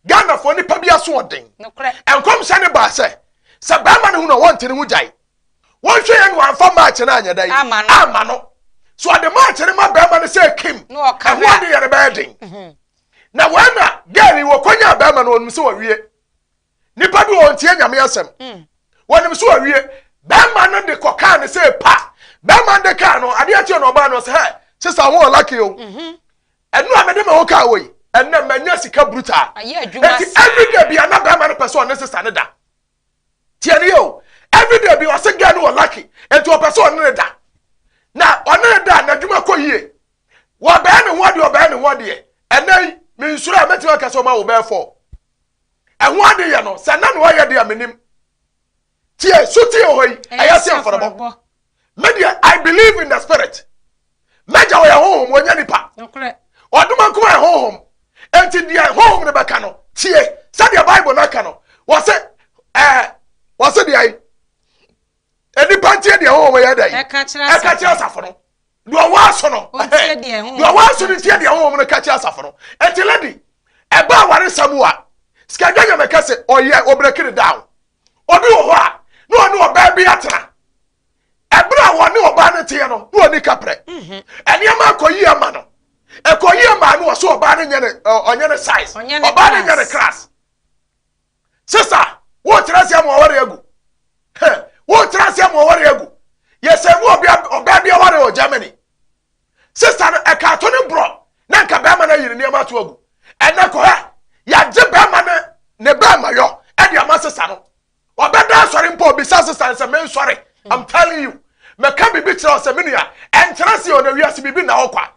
Ghanafoɔ nipa bi aso ɔden. Nkɔmhyɛ no baa sɛ, sɛ bɛrima no hu no a wɔnte ne ho gyae. Wɔnhwɛ yɛn na wɔamfa match no anyɛ dɛn? Amma no. So ɔde match no ma bɛrima no sɛ kim, ɛho ade yɛ no bɛyɛ den. Mhm. Na wɔn na girl yi wɔkɔnya bɛrima no wɔnim sɛ wɔwie. Nipa bi wɔn tie nyame asɛm. Mm. Wɔnim sɛ wɔwie. Bɛrima no de kɔ kaa no sɛ pa. Bɛrima no de kaa no adeɛ kyeɛ na ɔbaa no sɛ hɛ sisa ho ɔlaki o. Mhm. Ɛno a mede me ho kaa wɔ yi, ɛnɛ manya sika brutal. Enti everyday bia na bɛrima no pɛ sɛ ɔne sista no da. Tie ne yɛ o. Everyday bi ɔse girl no wɔ lucky, enti ɔpɛ sɛ ɔne ne da. Na ɔne ne da n'adwuma kɔ yie. Wɔbɛyɛ ne ho adeɛ ɔbɛyɛ ne ho adeɛ. Ɛnɛ yi, mensuro a mɛtumi aka sɛ ɔma wo bɛyɛ fɔ. Ɛho ade yɛ no, sɛ na na ɔyɛ deɛ menim. Tie, so tie wɔ hɔ yi, ɛyɛ se afɔrebɔ. Me deɛ, I believe in the spirit. M'agya ɔyɛ honhom, ɔnyɛ nipa. Ɔdoma nkuma yɛ honhom. Enti deɛ honhom no bɛka no, tie. Sɛdeɛ Bible no aka no, wɔse ɛɛ wɔse deɛ yi, nnipa ntie deɛ honhom yɛ dɛ yi. Ɛka kyerɛ asafo no. Deɛ ɔwɔ aso no, deɛ ɔwɔ aso no ntie deɛ honhom no ka kyerɛ asafo no. Enti lady, ɛba awaresɛm a, sikadwa nyame ka sɛ ɔyɛ ɔbreki ne down. Obi wɔ hɔ a, na ɔne ɔbaa bi atena. Ɛberɛ a wɔne ɔbaa no teɛ no, na ɔni kaprɛ. Mhm. Nneɛma akɔ yie ama no. Ɛkɔ yie maa no ɔsɛ ɔbaa no nyɛ ne ɔnyɛ ne size. Ɔbaa no nyɛ ne class. Sista, wokyerɛ sɛ ama ɔware agu. Wokyerɛ sɛ ama ɔware agu. Yɛsɛ mu ɔbaa bi aware wɔ Germany. Sista no ɛka ato ne borɔ na nka bɛrima no ayi ne nneɛma ato agu. Ɛnɛ kɔhɛ yɛagye bɛrima no ne bɛrima yɔ ɛde ama sista no. Ɔbɛda asɔre mpo obisa sista no sɛ mensɔre. I'm telling you. Mɛka biribi kyerɛ wo sɛ me nua ɛnkyerɛ sɛ ɔna wiase biribi na ɔkwa.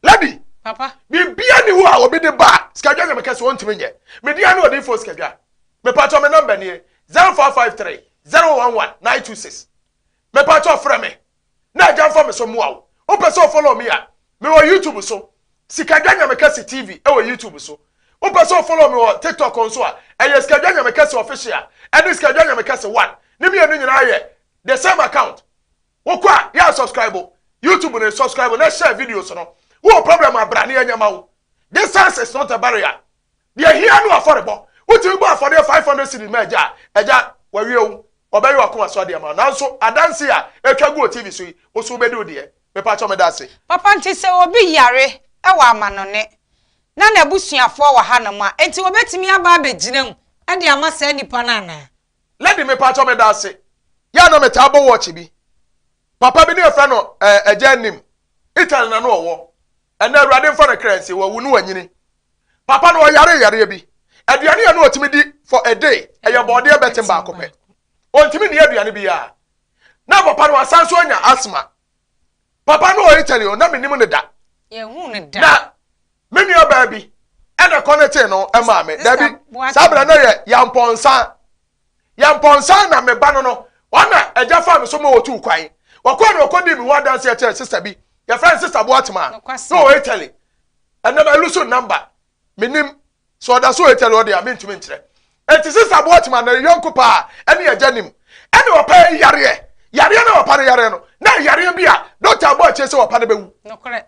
Lady, Papa. Biribiara ni hɔ a obi de ba a sikadwa nyɛ meka sɛ ɔntumi nyɛ. Me din ne odiyifoɔ sikadwa. Mepatwɔ me namba nie 0453 011 926. Mepatwɔ frɛ me na agya mfa me so mmoa wo. Wopɛ sɛ o follow me a, mewɔ YouTube so. Sikadwa Nyame Kɛse TV wɔ YouTube so. Wopɛ sɛ wo follow me wɔ TikTok nso a, ɛyɛ Sikadwa Nyame Kɛse Official ɛne Sikadwa Nyame Kɛse One. Ne mmienu nyinaa yɛ the same account. Wokɔ a, yɛ a subscribe YouTube no, subscribe na share videos no. Wowɔ problem a bra na yɛnyɛ ma wo. Distance is not a barrier. Deɛ ɛhia ne w'afɔrebɔ. Wotumi bɔ afɔdeɛ 500 cedis ma agya a, agya wawie wo. Ɔbɛyɛ w'akoma so adeɛ ama wo. Nanso adanse a ɛtwa gu wɔ TV so yi, wo nso wobɛdi wo deɛ. Mepakyɛw meda ase. Papa nti sɛ obi yare wɔ amanɔne na n'abusuafoɔ wɔ hanom a, enti wɔbɛtumi aba abɛgyina mu de ama saa nipa no anaa? Lady mepakyɛw meda ase. Yɛ a na metaa bɔ watch bi. Papa bi ne yɛfrɛ no eh, Agya Anim. Italy na na ɔwɔ. Ɛnɛ Awurade mfa ne kra nsie, wawu ne wanyini. Papa no ɔyare yareɛ bi. Aduane a na ɔtumi di for a day ɛyɛ bɔɔdeɛ bɛtem baako pɛ. Ɔntumi nni aduane biara. Na papa no asan so anya asthma. Papa no wɔ Italy o, na menim no da. Na me nua baa bi ɛna kɔnɛtee no ɛmaa me. Dabi, saa berɛ na yɛ Yampɔnsa. Yampɔnsa na me ba no no, ɔna agya faa me so ma ɔtuu kwan. Ɔkɔɔ na ɔkɔdii me ho adanseɛ kyerɛ sista bi. Yɛfrɛ no Sista Boatema. Na ɔwɔ Italy. Ɛnɛ ma lusu number. Menim. Sɛ ɔda so wɔ Italy hɔ deɛ a, mentumi nkyerɛ. Enti Sista Boatema ne yɔnko paa ɛne agya nim. Ɛne papa yi yareɛ. Yareɛ na papa no yareɛ no, na yareɛ bi a dɔkta abɔ akyire sɛ papa no bɛwu. Nokorɛ.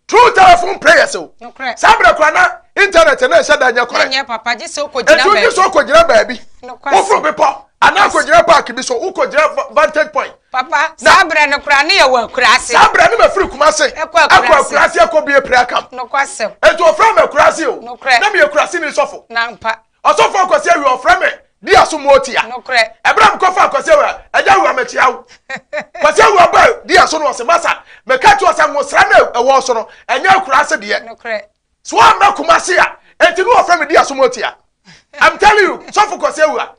Through telephone prayers o. Nokorɛ. Saa berɛ koraa na internet na ɛhyɛ da nyɛ korɛ. Nyɛ papa gye sɛ wokɔgyina baabi. Enti wogye sɛ wokɔgyina baabi. Nokorɛ. Woforo bepɔ anaa kɔgyina park bi so, wokɔgyina vantage point. Papa, saa berɛ no koraa ne yɛwɔ akuraase. Saa berɛ no mafiri Kumase. Ɛkɔ akuraase. Ɛkɔ akuraase akɔ bie prayer camp. Nokwasɛm. Enti ɔfrɛ me akuraase o. Nokorɛ. Na meyɛ kurase ni sɔfo. Nampa. Ɔsɔfo Akwasi Awia ɔfrɛ me di aso motia. Nokorɛ. Ɛberɛ a mekɔfa Akwasi Awia, agya Awia mekyea wo. Kwasi Awia ba di aso no ɔse masa, meka kyerɛ sɛ nwosra no ɛwɔ so no, ɛnyɛ akuraase deɛ. Nokorɛ. So woammɛ Kumase a, enti ne ɔfrɛ me di aso motia. I'm telling you, sɔfo Kwasi Awia,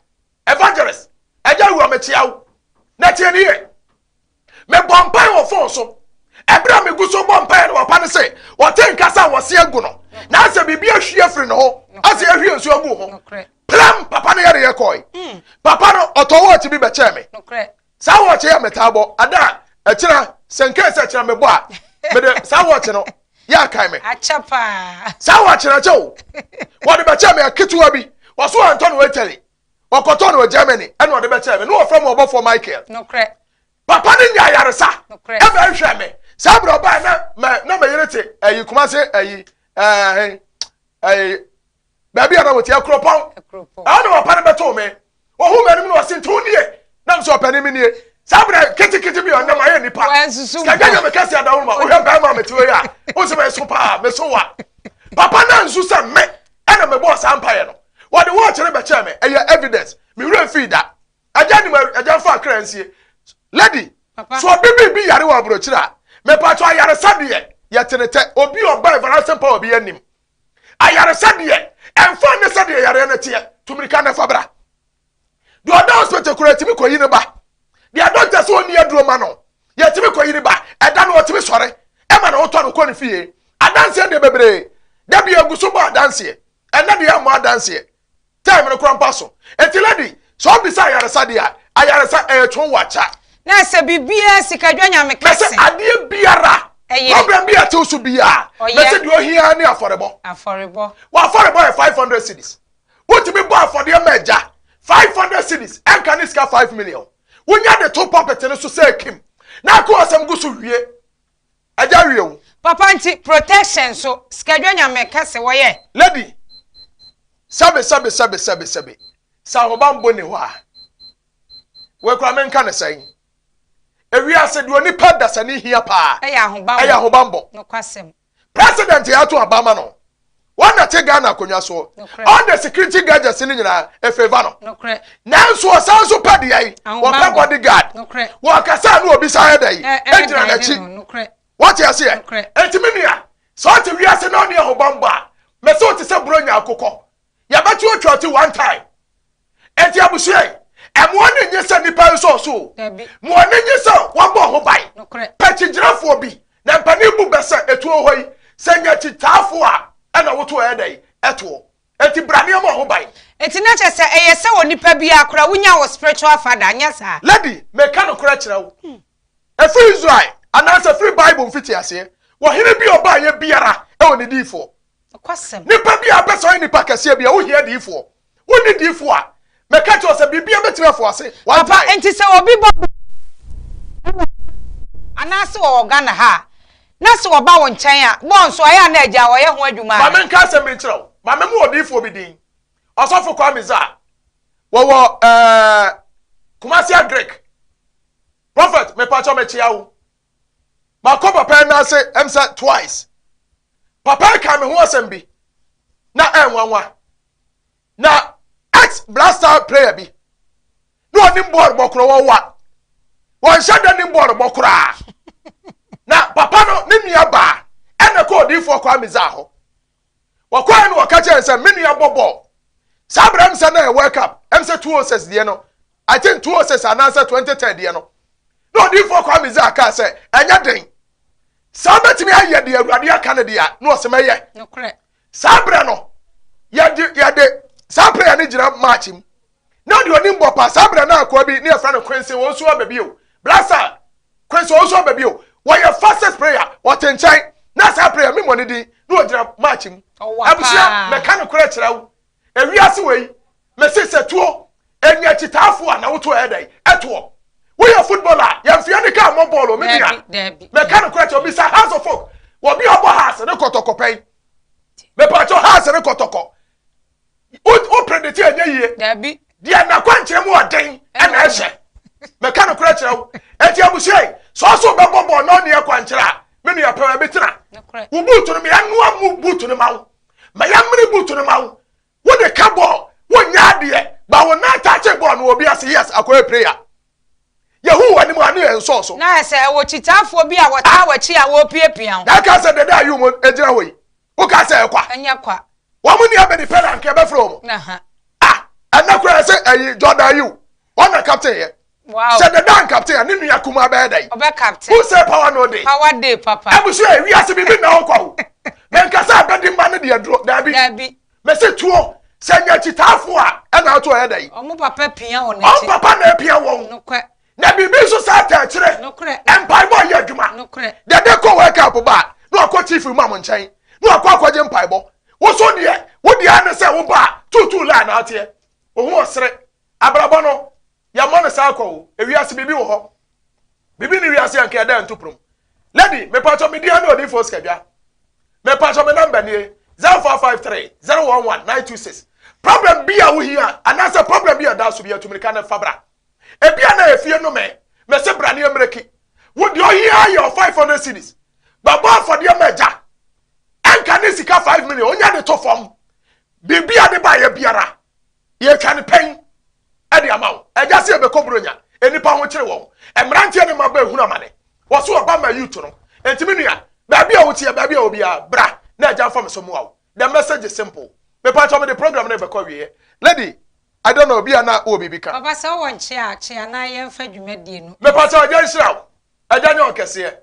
evangelist, agya Awia mekyea wo. Na tie ne yie. Mebɔ mpae wɔ fon so. Ɛberɛ a megu so bɔ mpae no papa no se ɔte nka sɛ wɔse agu no na asɛ biribi ahwie afiri ne ho asɛ ahwie nsuo agu ho. Plam papa no yɛreyɛ kɔe. Hmm. Papa no ɔtɔ wɔɔkye bi bɛkyɛɛ me. Saa wɔɔkye yɛ metaa bɔ ada a ɛkyena sɛ nkɛn sɛ ɛkyena mebɔ a mede saa wɔɔkye no yɛ akae me. Akyɛ paa. Saa wɔɔkye no akyɛ o. Wɔde bɛkyɛɛ me aketewa bi. Wɔso antɔ no Italy. Ɔkɔtɔɔ no wɔ Germany ɛna ɔde bɛkyɛɛ me. Ne wɔfrɛ me ɔbɔfoɔ Michael. Nokorɛ. Papa no nya ayaresa. Nokorɛ. Ɛbɛ nhwɛ me. Saa berɛ ɔbae na mɛ na me yere te ɛyi Kumase ɛyi ɛɛ ɛyi baabi a na wɔte Akuropɔn. Akuropɔn. Ɛhɔ na papa no bɛtoo me. Ɔhu m'anim na ɔse nti wo nie. Na me sɛ ɔpanin me nie. Saa berɛ ketekete bi a ɔnam ayɛ nipa. Wansusu mpo. Sika nyɛ me kɛse adaworo ma wohwɛ bɛrima a mete hɔ yi a wo sɛ meso paa meso wa. Papa no ansu sɛ me ɛna mebɔɔ saa mpaeɛ no. Wɔde watch no bɛkyɛɛ me, ɛyɛ evidence. Me werɛ mfii da. Agya nim agya mfa akra nsie. Lady, so obi biribi yare wɔ aburokyire a, mepatɔ ayaresa deɛ yɛte ne tɛ. Obi ɔba everlasting power bi anim. Ayaresa deɛ, ɛmfa ne sɛ deɛ yareɛ no teɛ, tu mirika na fa bra. Deɛ ɔda hospital koraa yɛtumi kɔyi ne ba. Deɛ dɔkta sɛ ɔnni aduro ma no, yɛtumi kɔyi ne ba. Ɛda no ɔtumi sɔre ɛma ne ho tɔ no kɔ ne fie. Adanseɛ deɛ bebree. Da bi egu so bɔ adanseɛ. Ɛnɛ deɛ ɛmmɔ adanseɛ. Time no koraa mpa so. Eti lady, sɛ ɔbisa ayaresa deɛ a, ayaresa ɛyɛ twon wakya. Na sɛ biribiara sikadwa nyame kɛse. Mɛsɛ adeɛ biara. Ɛyɛ. Problem bi a ɛtew so biara. Ɔyɛ. Mɛsɛ deɛ ohia ne afɔrebɔ. Afɔrebɔ. W'afɔrebɔ yɛ 500 cedis. Wotumi bɔ afɔdeɛ ma agya 500 cedis ɛnka ne sika 5 million. Wonya de to pulpit no so sɛ kim na ako asɛm gu so wie. Agya wie o. Papa nti protection so sikadwa nyame kɛse wɔyɛ. Lady, sɛbe sɛbe sɛbe sɛbe sɛbe sɛ ahobanbɔ nni hɔ a, wei koraa menka no sɛn? Ewiase deɛ onipa dasani hia paa ɛyɛ ahobanbɔ. Ɛyɛ ahobanbɔ. Nokwasɛm. President yɛ ato aba ama no. Wɔn na te Ghana akonnwa soɔ. All the security gadgets no nyinaa efavour no. Nanso ɔsan nso pɛ deɛ yi. Wɔpɛ bodyguard. Wɔkasa na obi san yɛ dɛ yi. Egyina n'akyi. Wɔte aseɛ. Eti mi nua, sɛ ɔte wiase na ɔne ahobanbɔ a, mɛsɛ ɔte sɛ buronya akokɔ. Yɛbɛto atwa ɔte one time. Enti abusua yi, ɛmo ani nnye sɛ nnipa nsɔɔ so o. Mo ani nnye sɛ wɔabɔ ho ban. Pɛ kyigyinafoɔ bi, na mpanin bu bɛ sɛ etuo hɔ yi, sɛ nya kyitaafoɔ a, ɛna woto ɛyɛ dɛn? Ɛtoɔ. Enti bra nneɛma ho ban. Enti na kyerɛ sɛ ɛyɛ sɛ onipa biara koraa wonya wo spiritual father, anyɛ saa? Lady, meka nokorɛ kyerɛ wo. Ɛfiri Israel, anaasɛ ɛfiri Bible mfitiaseɛ, ɔhene bi a ɔbaeɛ biara Ɛwɔ ne diifoɔ. Nipa bi a pɛ sɛ ɔyɛ nipa kɛseɛ bi a wohia diifoɔ. Wonni diifoɔ a, mɛka kyerɛ sɛ biribi a bɛtumi afo ase. One Papa, time. nti sɛ obi bɔ anaasɛ wɔwɔ Ghana ha a, na sɛ wɔba wo nkyɛn a, bɔɔl nso ayɛ a na agya wɔyɛ ho adwuma Ma ana? menka asɛm bi nkyerɛ wo. Ma me mu odiifoɔ bi din. Ɔsɔfo Kwame Zaa. Wɔwɔ ɛɛ Kumasi Agric. Prophet, mepakyɛ mekyea wo. Makɔ papa yi nan ase ɛm sɛ twice. Papa yi ka me ho asɛm bi na ɛnwanwa. Na ex blaster player bi na ɔnim bɔɔl bɔ korɔ wɔwa. Wɔnhyɛ da nim bɔɔl bɔ koraa. Na papa no ne nua baa ɛna kɔ odiifoɔ Kwame Zaa hɔ. Wɔkɔɛ no wɔka kyerɛ sɛ me nua bɔ bɔɔl. Saa berɛ m sɛ na yɛ World Cup ɛm sɛ 206 deɛ no I think 206 anaasɛ 2010 deɛ no. Na odiifoɔ Kwame Zaa kaa sɛ ɛnyɛ den. Saa bɛtumi ayɛ deɛ Awurade aka no deɛ a na ɔsɛ mɛyɛ. Nokorɛ. Saa berɛ no yɛde yɛde saa prayer no gyina match mu. Na deɛ ɔnim bɔ paa saa berɛ no akoa bi ne yɛfrɛ no Quincy wɔn nso aba bio. Blaster Quincy wɔn nso aba bio. Wɔyɛ fastest prayer wɔte nkyɛn na saa prayer mi mmɔ ne din na ɔgyina match mu. Ɔwa Abusua paa. mɛka no korɛ kyerɛ wo. Ewiase wei mese sɛ tuo enya kyitaafo a na woto ɛyɛ dɛn ɛtoɔ. Woyɛ footballer yɛmfeɛ ne kaa mmɔ bɔɔl o me nua. Daabi, daabi. Mɛka no korɛ kyerɛ wo bisa House of Folk wɔbi a ɔbɔ house ne kɔtɔkɔ pɛn. Mepatɔ house ne kɔtɔkɔ. Wo predict ɛnyɛ yie. Daabi. Deɛ n'akwankyerɛ mu ɔden ɛna ɛhyɛ. Mɛka no korɛ kyerɛ wo. Eti abusua yi sɛ ɔso bɛbɔ bɔɔl na ɔne akwankyerɛ a me nua pɛ baabi tena. Nokorɛ. Wo buutu no meyɛnoa mu buutu no ma wo. Mɛyɛ buutu no ma wo. Wode ka bɔɔl wonyɛ adeɛ ba wo nan taakye bɔɔl no obi ase yes akɔyɛ prayer. Yehu wɔ anim a ne yɛ nsɔɔ so. Na sɛ ɛwɔ kyitaafoɔ bi a wɔtaa w'akyi a wɔrepiapia wo. Na ɛka sɛ dede ayi wɔn gyina hɔ yi. Woka sɛ ɛkwa. Ɛnyɛ kwa. Wɔn ni abɛdi pɛ na nka ɛbɛfrɛ wɔn. Aha. Ah, ɛnɛ koraa sɛ ɛyi Jordan Ayew wɔn na captain yɛ. Wow. Sɛ deda captain a ne nua kumaa bɛyɛ dɛ. Ɔbɛ captain. Who say power no dey? Power dey papa. Abusua ewiase bibi na ɔkwa o. Mɛnkasa abɛdi mma ne deɛ duro daabi. Daabi. Mɛsi tuo sɛ nyɛ kyitaafo a ɛna ato ɛyɛ dɛ. Ɔmo papa pia wɔn Ɔmo akyi. papa na epia wɔn. Nokorɛ. Na biribi nso saa ta akyerɛ. Nokorɛ. Mpaebɔ yɛ adwuma. Nokorɛ. Dede kɔ World Cup ba na ɔkɔ chief imam nkyɛn na ɔkɔ akɔgye mpaebɔ. Woso deɛ wo deɛ ne sɛ wo ba tutu line na ateɛ. Wo ho ɔsere. Abrabɔ no yɛmmɔ no saa kɔ o. Ewiase biribi wɔ hɔ. Biribi ne wiase anka ɛda nto prom. Lady, mepatɔ me dia ne odiifo sikadwa. Mepatɔ me number nie 0453 011 926. Problem bi a wohia anaasɛ problem bi a ɛda so bi atumirika ne fa bra. Ebi a na efie no me mese bra ne mmereki. Wo deɛ ɔhia yɛ 500 cedis. Bɛbɔ afɔdeɛ ma agya. Ɛnka ne sika 5 million onya de to fam. Biribi a de ba yɛ biara yɛtwa ne pɛn ɛde ama wo. Agya sɛ yɛbɛkɔ buronya nnipa ho kyere wɔn. Mmeranteɛ ne mmabaa ehunu amane. Wɔso ɔba ma youth no. Enti me nua, baabi a woteɛ, baabi a obiara, bra na agya mfa me so mmoa wo. The message is simple. Mepa kyɛw mede program no bɛkɔ awieɛ. Lady, I don't know, obi a na wɔ biribi ka. Papa sɛ wowɔ nkyea a, kyea na yɛmfa dwumadie no. Mepa kyɛw agya nhyira wo. Agya nyɛ ɔkɛseɛ.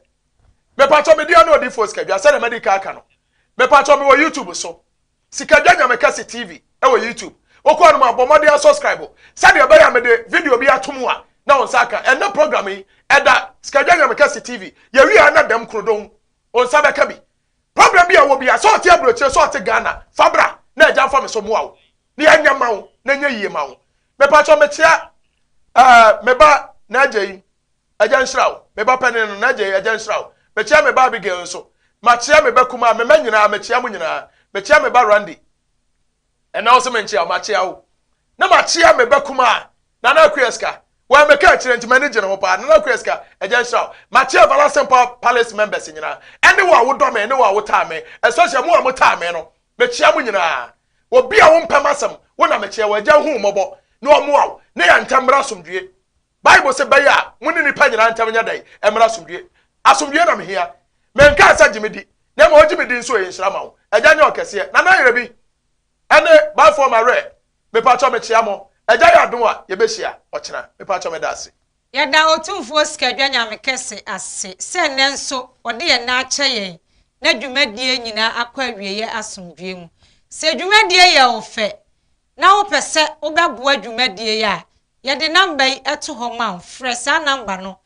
Mepa kyɛw me dia ne odiyifoɔ Sikadwa sɛdeɛ madi ka aka no. Mepa kyɛw mewɔ YouTube so. Sikadwa Nyamekɛse TV ɛwɔ YouTube. Wokɔ no mu a bɔ mmɔden asubscribe sɛdeɛ ɛbɛyɛ a mede video bi ato mu a na wo nsa aka. Ɛnnɛ program yi ɛda Sikadwa Nyamekɛse TV. Yɛwie a na dɛm korodon wo nsa bɛka bi. Problem bi a ɛwɔ bi a sɛ ɔte aburokyire sɛ ɔte Ghana fa bra na agya mfa me so mmoa wo na yɛnyɛ ma wo na ɛnyɛ yie ma wo. Mepakyɛw mekyea ɛɛ me ba n'agya yi agya nhyira wo. Me ba panin no n'agya yi agya nhyira wo. Mekyea me ba Abigail nso. Makyea me ba kumaa me mma nyinaa mekyea mo nyinaa. Mekyea me ba Randy. Ɛnna wo sɛ menkyea wo makyea wo. Na makyea me ba kumaa Nana Akua Sika. Wɔn meka akyerɛ nti m'ani gye ne ho paa. Nana Akua Sika agya nhyira wo. Makyea Everlasting Power Palace members nyinaa. Ɛne wo a wodɔ me ne wo a wotaa me. Especially mo a motaa me no. Mekyea mo nyinaa. Obi a wompɛ m'asɛm wo na mekyea wo. Agya hu wo mmɔbɔ na ɔmmoa wo ne yɛn ntam mmra asomdwie. Bible sɛ bɛyɛ a mo ne nnipa nyinaa ntam nyɛ dɛn? Ɛmmra asomdwie. Asomdwie na mehia. Menkaa sɛ gye me di, na mmom ogye me di nso ɛyɛ nhyira ma wo. Agya nyɛ ɔkɛseɛ. Nana Yerebi ɛne Balfour Mawerɛ, mepakyɛw mekyea mo. Agya yɛ adom a yɛbɛhyia ɔkyena. Mepakyɛw meda ase. Yɛda Otumfoɔ Sikadwa Nyame Kɛse ase sɛ nnɛ nso ɔde yɛn nna akyɛ yɛn na dwumadie nyinaa akɔ awieɛ asomdwoeɛ mu. Sɛ dwumadie yɛ wo fɛ na wopɛ sɛ wobɛboa dwumadie yi a, yɛde namba yi to hɔ ma wo. Frɛ saa namba no.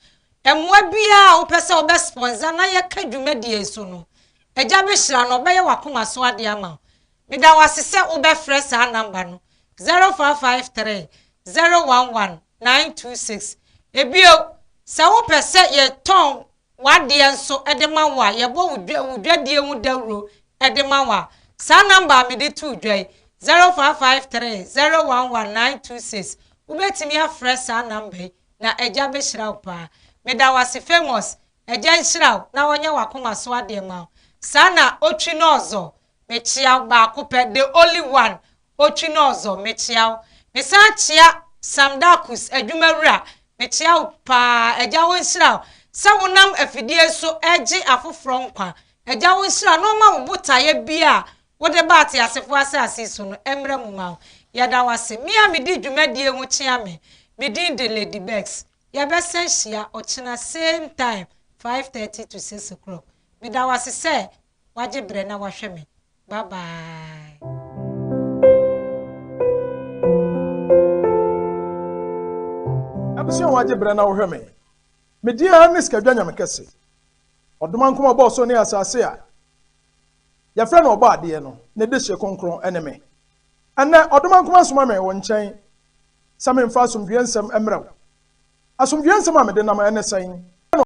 Mmoa biara a wopɛ sɛ wobɛ sponsor na yɛka dwumadie yi so no, Agya bɛhyira no, ɔbɛyɛ w'akoma so adeɛ ama wo. Meda wo ase sɛ wobɛfrɛ saa number no, 0553 011 926. Ebio, sɛ wopɛ sɛ yɛtɔn w'adeɛ nso de ma wo a, yɛbɔ wo dwa wo dwadie ho dawuro de ma wo a, saa number a mede too dwa yi, 0553 011 926, wobɛtumi afrɛ saa number yi na Agya bɛhyira wo paa. Meda wo ase Famous, Agya nhyira wo na ɔnyɛ w'akoma so adeɛ ma wo. Saa na Otwi Nɔɔzɔ, mekyea wo baako pɛ, the only one, Otwi Nɔɔzɔ, mekyea wo. Mesan kyea Sam Darkus, adwuma wura, mekyea wo paa. Agya ɔnhyira wo sɛ wonam afidie so regye afoforɔ nkwa. Agya ɔnhyira wo na ɔma wo botaeɛ biara a wode ba ateasefoɔ asase yi so no mmra mu ma wo. Yɛda wo ase. Me a medi dwumadie ho kyea me. Me din de Lady Becks. Yɛbɛsan hyia ɔkyena same time, 5:30 to 6 o'clock. Meda wo ase sɛ wagye berɛ na wahwɛ me. Bye bye. Abusua a wagye berɛ na wohwɛ me. Me din ara ne Sikadwa Nyame Kɛse. Ɔdomankoma ɔbɔɔ soro ne asase a yɛfrɛ no Ɔbɔadeɛ no, ne dehye kronkron ne me. Ɛnnɛ, Ɔdomankoma soma me wo nkyɛn sɛ memfa asomdwoeɛ nsɛm mmrɛ wo. Asomdwoeɛ nsɛm a mede nam ne sɛn?